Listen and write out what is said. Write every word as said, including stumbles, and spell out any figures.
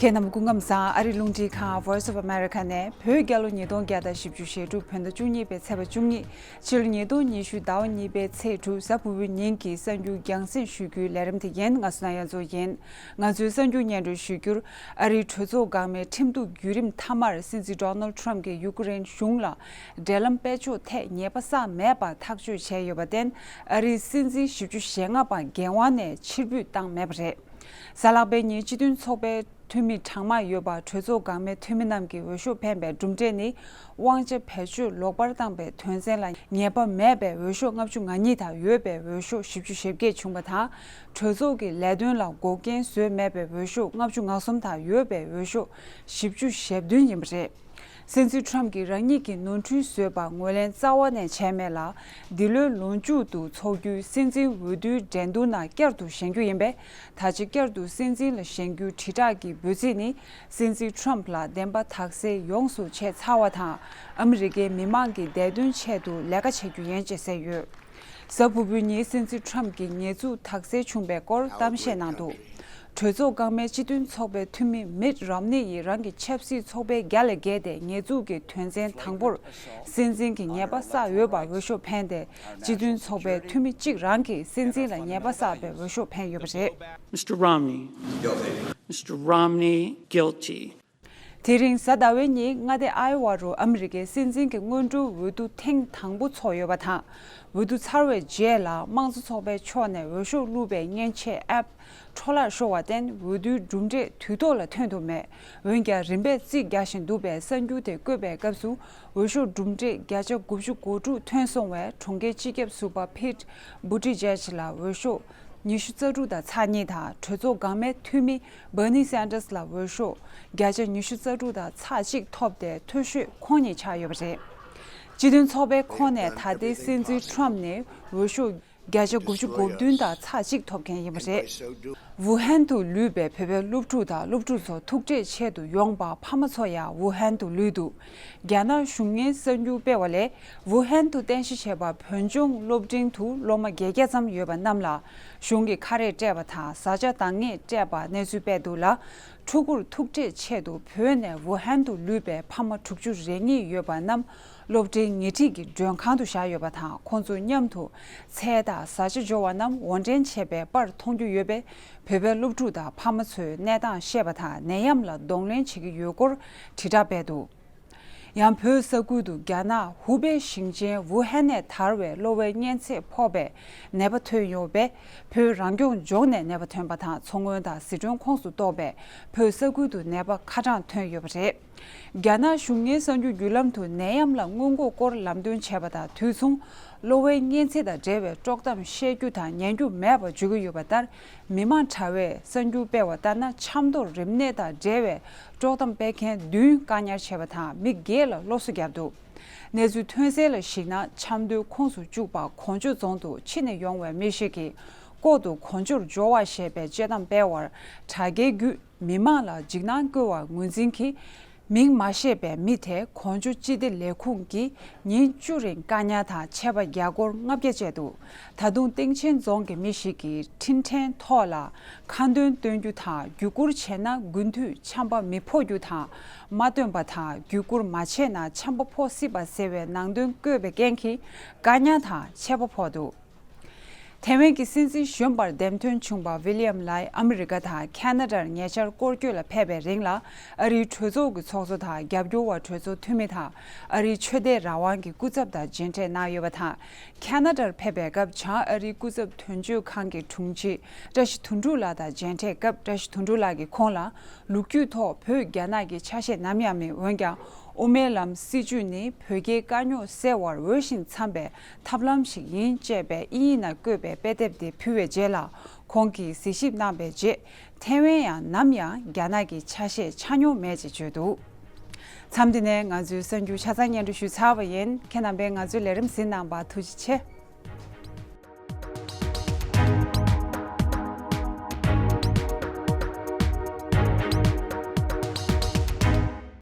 ཁྱེད་རྣམས་སྐུ་ཁམས་བཟང་། ཨ་རིའི་རླུང་འཕྲིན་ཁང་Voice of America ནས། བོད་རྒྱལ་ལོ་ཉིས་སྟོང་བརྒྱ་དང་བཞི་བཅུ་ཞེ་དྲུག་བོད་ཟླ་བཅུ་གཉིས་པའི་ཚེས་པ་བཅུ་གཉིས། ཕྱི་ལོ་ཉིས་སྟོང་ཉི་ཤུ་ཟླ་བ་གཉིས་པའི་ཚེས་དྲུག་གཟའ་ཕུར་བུའི་ཉིན་གྱི་གསར་འགྱུར་རྒྱང་སྲིང་ཞུ་རྒྱུའི་ལས་རིམ་དེ་ཡིན། ང་སུ་ན་ཡ་མཚོ་ཡིན། ང་ཚོའི་གསར་འགྱུར་སྙན་སྒྲོན་ཞུ་རྒྱུར། ཨ་རིའི་གྲོས་ཚོགས་འགག་མེད་ཁྲིམས་གཏུག་བརྒྱུད་རིམ་མཐའ་མར། སྲིད་འཛིན་Donald Trump གྱིས་ཡུ་ཀེ་རེན་གཞུང་ལ་འབྲེལ་ལམ་སྤེལ་ཕྱོགས་ཐད་ཉེས་པ་བསགས་མེད་པ་ཐག་གཅོད་བྱས་ཡོད་པར་བརྟེན། ཨ་རིའི་སྲིད་འཛིན་བཞི་བཅུ་ཞེ་ལྔ་པ་འགན་དབང་ནས་ཕྱིར་འབུད་བཏང་མེད་པ་རེད། གཟའ་ལྷག་པའི་ཉིན་སྤྱི་མཐུན་ཚོགས་པའི་འཐུས་མི་གྲངས་མང་ཡོད་པ། གྲོས་ཚོགས་འགག་མེད་འཐུས་མི་རྣམས་ཀྱིས་འོས་ཤོག་འཕེན་པའི་གྲུབ་འབྲས་ནི། དབང་ཆ་བེད་སྤྱོད་ལོག་པར་བཏང་པའི་དོན་ཚན་ལ་ཉེས་པ་མེད་པའི་འོས་ཤོག་ལྔ་བཅུ་ང་གཉིས་དང་། ཡོད་པའི་འོས་ཤོག་བཞི་བཅུ་ཞེ་བརྒྱད་བྱུང་བ་དང་། གྲོས་ཚོགས་ཀྱི་ལས་དོན་ལ་འགོག་རྐྱེན་བཟོས་མེད་པའི་འོས་ཤོག་ལྔ་བཅུ་ང་གསུམ་དང་། ཡོད་པའི་འོས་ཤོག་བཞི་བཅུ་ཞེ་བདུན་ཡིན་པ་རེད། སྲིད་འཛིན་Trump གྱིས་རང་ཉིད་ཀྱི་ནོར་འཁྲུལ་བཟོས་པ་ངོས་ལེན་རྩ་བ་ནས་བྱས་མེད་ལ། འདི་ལོའི་ལོ་མཇུག་ཏུ་འཚོགས་རྒྱུའི་སྲིད་འཛིན་འོས་བསྡུའི་འགྲན་བསྡུར་ནང་བསྐྱར་དུ་བཞེངས་རྒྱུ་ཡིན་པས། ད་ཆ་བསྐྱར་དུ་སྲིད་འཛིན་ལ་བཞེངས་རྒྱུའི་དྲིལ་བསྒྲགས་ཀྱི་འབོད་ཚིག་ནི། སྲིད་འཛིན་Trump ལ་བདེན་པ་དག་གསལ་ཡོངས་སུ་བྱས་ཚར་བ་དང་། ཨ་མི་རི་ཀའི་མི་མང་གི་བདེ་དོན་ཆེད་དུ་ལས་ཀ་བྱེད་རྒྱུ་ཡིན་ཅེས་གསལ་ཡོད། གཟའ་ཕུར་བུའི་ཉིན་སྲིད་འཛིན་Trump གྱི་ཉེས་འཛུགས་དག་སེལ་བྱུང་པའི་སྐོར་གཏམ་བཤད་གནང་འདུག་གྲོས་ཚོགས་འགག་མེད་སྤྱི་མཐུན་ཚོགས་པའི་འཐུས་མི་Mitt Romney ཡིས་རང་གི་ཆབ་སྲིད་ཚོགས་པའི་རྒྱ་ལ་བརྒལ་ཏེ་ཉེས་འཛུགས་ཀྱི་དོན་ཚན་དང་པོར་སྲིད་འཛིན་གྱི་ཉེས་པ་བསགས་ཡོད་པར་འོས་ཤོག་འཕེན་ཏེ། སྤྱི་མཐུན་ཚོགས་པའི་འཐུས་མི་གཅིག་རང་གིས་སྲིད་འཛིན་ལ་ཉེས་པ་བསགས་པའི་འོས་ཤོག་འཕེན་ཡོད་པ་རེད། Mister Romney. Guilty. Mister Romney, guilty. དེ་རིང་གཟའ་ཟླ་བའི་ཉིན་མངའ་སྡེ་ཨའི་ཝ་རུ་ཨ་མི་རི་ཀའི་སྲིད་འཛིན་གྱི་སྔོན་འགྲོའི་འོས་བསྡུ་ཐེངས་དང་པོ་འཚོགས་ཡོད་པ་དང་། འོས་བསྡུ་ཚར་བའི་རྗེས་ལ་དམངས་གཙོ་ཚོགས་པའི་ཕྱོགས་ནས་འོས་ཤོག་བླུགས་པའི་མཉེན་ཆས་ཨེབ་འཕྲོ་བརླག་ཤོར་བར་བརྟེན། འོས་བསྡུའི་གྲུབ་འབྲས་དུས་ཐོག་ལ་ཐོན་ཐུབ་མེད། འོན་ཀྱང་རིམ་པས་རྩིས་རྒྱག་བཞིན་འདུག་པའི་གསར་འགྱུར་དེ་བཀོད་པའི་སྐབས་སུ། འོས་ཤོག་གྲུབ་འབྲས་བརྒྱ་ཆ་དགུ་བཅུ་གོ་དྲུག་ཐོན་སོང་བས། གྲོང་ཁྱེར་སྤྱི་ཁྱབ་ཟུར་པ་Pete Buttigieg ལ་འོས་ཤོག་ཉི་ཤུ་རྩ་དྲུག་དང་ཚེག་གཉིས་དང་། གྲོས་ཚོགས་འགག་མེད་འཐུས་མི་Bernie Sanders ལ་འོས་ཤོག་བརྒྱ་ཆ་ཉི་ཤུ་རྩ་དྲུག་དང་ཚེག་གཅིག་ཐོབ་སྟེ། མཐོ་ཤོས་ཁོང་ཉིད་ཆགས་ཡོད་པ་རེད། སྤྱི་མཐུན་ཚོགས་པའི་ཁོངས་ནས་ད་ལྟའི་སྲིད་འཛིན་Trump ནི་འོས་ཤོག་བརྒྱ་ཆ་དགུ་བཅུ་གོ་བདུན་དང་ཚེག་གཅིག་ཐོབ་མཁན་ཡིན་པ་རེད། ཝུ་ཧན་དུ་ལུས་པའི་བོད་པའི་སློབ་ཕྲུག་དང་སློབ་ཕྲུག་ཚོ་ཐུག་འཕྲད་ཆེད་དུ་ཡོང་པ། ཕ་མ་ཚོ་ཡང་ཝུ་ཧན་དུ་ལུས་འདུག་རྒྱ་ནག་གཞུང་ངོས་གསར་འགྱུར་སྤེལ་བ་ལས། ཝུ་ཧན་དུ་རྟེན་གཞི་བྱས་པ་བོད་ལྗོངས་སློབ་འབྲིང་དུ་སློབ་མ་བརྒྱད་བརྒྱ་ཙམ་ཡོད་པ་རྣམས་ལ་གཞུང་གིས་ཁ་རས་སྤྲད་པ་དང་། བཟའ་བཅའ་འདང་ངེས་སྤྲད་པ་གནས་ཚུལ་སྤེལ་འདུག་ལ། ཕྲུ་གུར་ཐུག་འཕྲད་ཆེད་དུ་བོད་ནས་ཝུ་ཧན་དུ་ལུས་པའི་ཕ་མ་དྲུག་ཅུ་རེ་གཉིས་ཡོད་པ་རྣམས་སློབ་གྲྭའི་ཉེ་འཁྲིས་ཀྱི་མགྲོན་ཁང་དུ་བཞག་ཡོད་པ་དང་། ཁོང་ཚོ་མཉམ་དུ་ཚལ་དང་བཟའ་བཅའ་འབྱོར་བ་རྣམས་དབོར་འདྲེན་བྱས་པའི་པར་མཐོང་རྒྱུ་ཡོད་པས། བོད་པའི་སློབ་ཕྲུག་དང་ཕ་མ་ཚོས་གནས་སྟངས་ཤེས་པ་དང་། ནད་ཡམས་ལ་གདོང་ལེན་བྱེད་ཀྱི་ཡོད་སྐོར་དྲིལ་བསྒྲགས་སྤེལ་འདུག་ཡང་བོད་ས་ཁུལ་དུ་རྒྱ་ནག་ཧུ་པེ་ཞིང་ཆེན་ཝུ་ཧན་ནས་དར་བའི་གློ་བའི་གཉན་ཚད་ཕོག་པའི་ནད་པ་ཐོན་ཡོད་པས། བོད་རང་སྐྱོང་ལྗོངས་ནས་ནད་པ་ཐོན་པ་དང་། མཚོ་སྔོན་དང་ཟི་ཁྲོན་ཁོངས་སུ་གཏོགས་པའི་བོད་ས་ཁུལ་དུ་ནད་པ་ཁ་གྲངས་ཐོན་ཡོད་པ་རེད། རྒྱ་ནག་གཞུང་ངོས་གསར་འགྱུར་བརྒྱུད་ལམ་དུ་ནད་ཡམས་ལ་སྔོན་འགོག་སྐོར་ལམ་སྟོན་བྱས་པ་དང་དུས་མཚུངས། གློ་བའི་གཉན་ཚད་དང་འབྲེལ་བའི་དཀྲོག་གཏམ་བཤད་རྒྱུ་དང་ཉན་རྒྱུ་མེད་པར་བརྗོད་ཀྱི་ཡོད་པ་ལྟར། མི་མང་དྲ་བས་གསར་འགྱུར་སྤེལ་བ་ལྟར་ན། ཆབ་མདོར་རིམས་ནད་དང་འབྲེལ་བའི་དཀྲོག་གཏམ་སྤེལ་མཁན་བདུན་བཀག་ཉར་བྱས་པ་དང་། མི་བརྒྱད་ལ་སློབ་གསོ་བརྒྱབ་འདུག་གནས་ཚུལ་ཐོན་གསལ་ལ་གཞིགས་ན། ཆབ་མདོའི་ཁོངས་སུ་བཅུག་པ་གོ་འཇོ་རྫོང་དུ་ཕྱི་ནས་ཡོང་བའི་མི་ཞིག་གིས་ལྐོག་ཏུ་གོ་འཇོར་འབྱོར་བ་ཞེས་པའི་དཔྱད་གཏམ་སྤེལ་བར། དྲ་རྒྱའི་བརྒྱུད་མི་མང་ལ་འཇིགས་སྣང་སྐུལ་བར་ངོས་འཛིན་གྱིས། མིང་མ་ཤེས་པའི་མི་དེ་གོ་འཇོ་སྤྱི་བདེ་ལས་ཁུངས་ཀྱིས་ཉིན་བཅུ་རིང་བཀག་ཉར་དང་ཆད་པ་རྒྱ་སྒོར་ལྔ་བརྒྱ་བཅད་འདུག་ད་དུང་སྟེང་ཆེན་རྫོང་གི་མི་ཞིག་གིས་འཕྲིན་ཕྲན་ཐོག་ལ་ཁ་འདོན་སྟོན་རྒྱུ་དང་། བརྒྱུད་བསྐུར་བྱས་ན་དགུན་དུས་ཆམ་པ་མི་ཕོག་རྒྱུ་དང་། མ་སྟོན་པ་དང་བརྒྱུད་བསྐུར་མ་བྱས་ན་ཆམ་པ་ཕོག་སྲིད་པ་ཟེར་བའི་ནང་དོན་བཀོད་པའི་རྐྱེན་གྱིས་བཀག་ཉར་དང་ཆད་པ་ཕོག་འདུག་ཐེ་ཝན་གྱི་སྲིད་འཛིན་གཞོན་པར་འདེམས་ཐོན་བྱུང་བ་ཝི་ལི་ཡམ་ལའི་ཨ་མི་རི་ཀ་དང་ཁ་ན་ཌར་ཉེ་ཆར་སྐོར་སྐྱོད་ལ་ཕེབས་པའི་རིང་ལ། ཨ་རིའི་གྲོས་ཚོགས་ཀྱི་ཚོགས་གཙོ་དང་། རྒྱབ་སྐྱོར་བ་གྲོས་ཚོགས་འཐུས་མི་དང་། ཨ་རིའི་ཆོས་དད་རང་དབང་གི་སྐུ་ཚབ་དང་མཇལ་འཕྲད་གནང་ཡོད་པ་དང་། ཁ་ན་ཌར་ཕེབས་པའི་སྐབས། བྱང་ཨ་རིའི་སྐུ་ཚབ་དོན་གཅོད་ཁང་གི་དྲུང་ཆེ་བཀྲ་ཤིས་དོན་གྲུབ་ལགས་དང་མཇལ་འཕྲད་སྐབས། བཀྲ་ཤིས་དོན་གྲུབ་ལགས་ཀྱིས་ཁོང་ལ། ལོ་རྒྱུས་ཐོག་བོད་རྒྱ་ནག་གི་ཆ་ཤས་ནམ་ཡང་མེད། འོན་ཀྱང་། དབུ་མའི་ལམ་སྲིད་བྱུས་ནི་བོད་རྒྱའི་དཀའ་རྙོག་སེལ་བར་འོས་ཤིང་འཚམ་པའི་ཐབས་ལམ་ཞིག་ཡིན། ཅེས་པའི་དབྱིན་ཡིག་ནང་བཀོད་པའི་དཔེ་དེབ་དེ་ཕུལ་བའི་རྗེས་ལ། ཁོང་གིས་གཟིགས་ཞིབ་གནང་བའི་རྗེས། ཐེ་ཝན་ཡང་ནམ་ཡང་རྒྱ་ནག་གི་ཆ་ཤས་ཆགས་མྱོང་མེད་ཅེས་བརྗོད་འདུག་མཚམས་འདི་ནས་ང་ཚོའི་གསར་འགྱུར་ཆ་ཚང་སྙན་སྒྲོན་ཞུས་ཚར་བ་ཡིན། ཁྱེད་རྣམ་པས་ང་ཚོའི་ལས་རིམ་གཟིགས་གནང་བར་ཐུགས་རྗེ་ཆེ།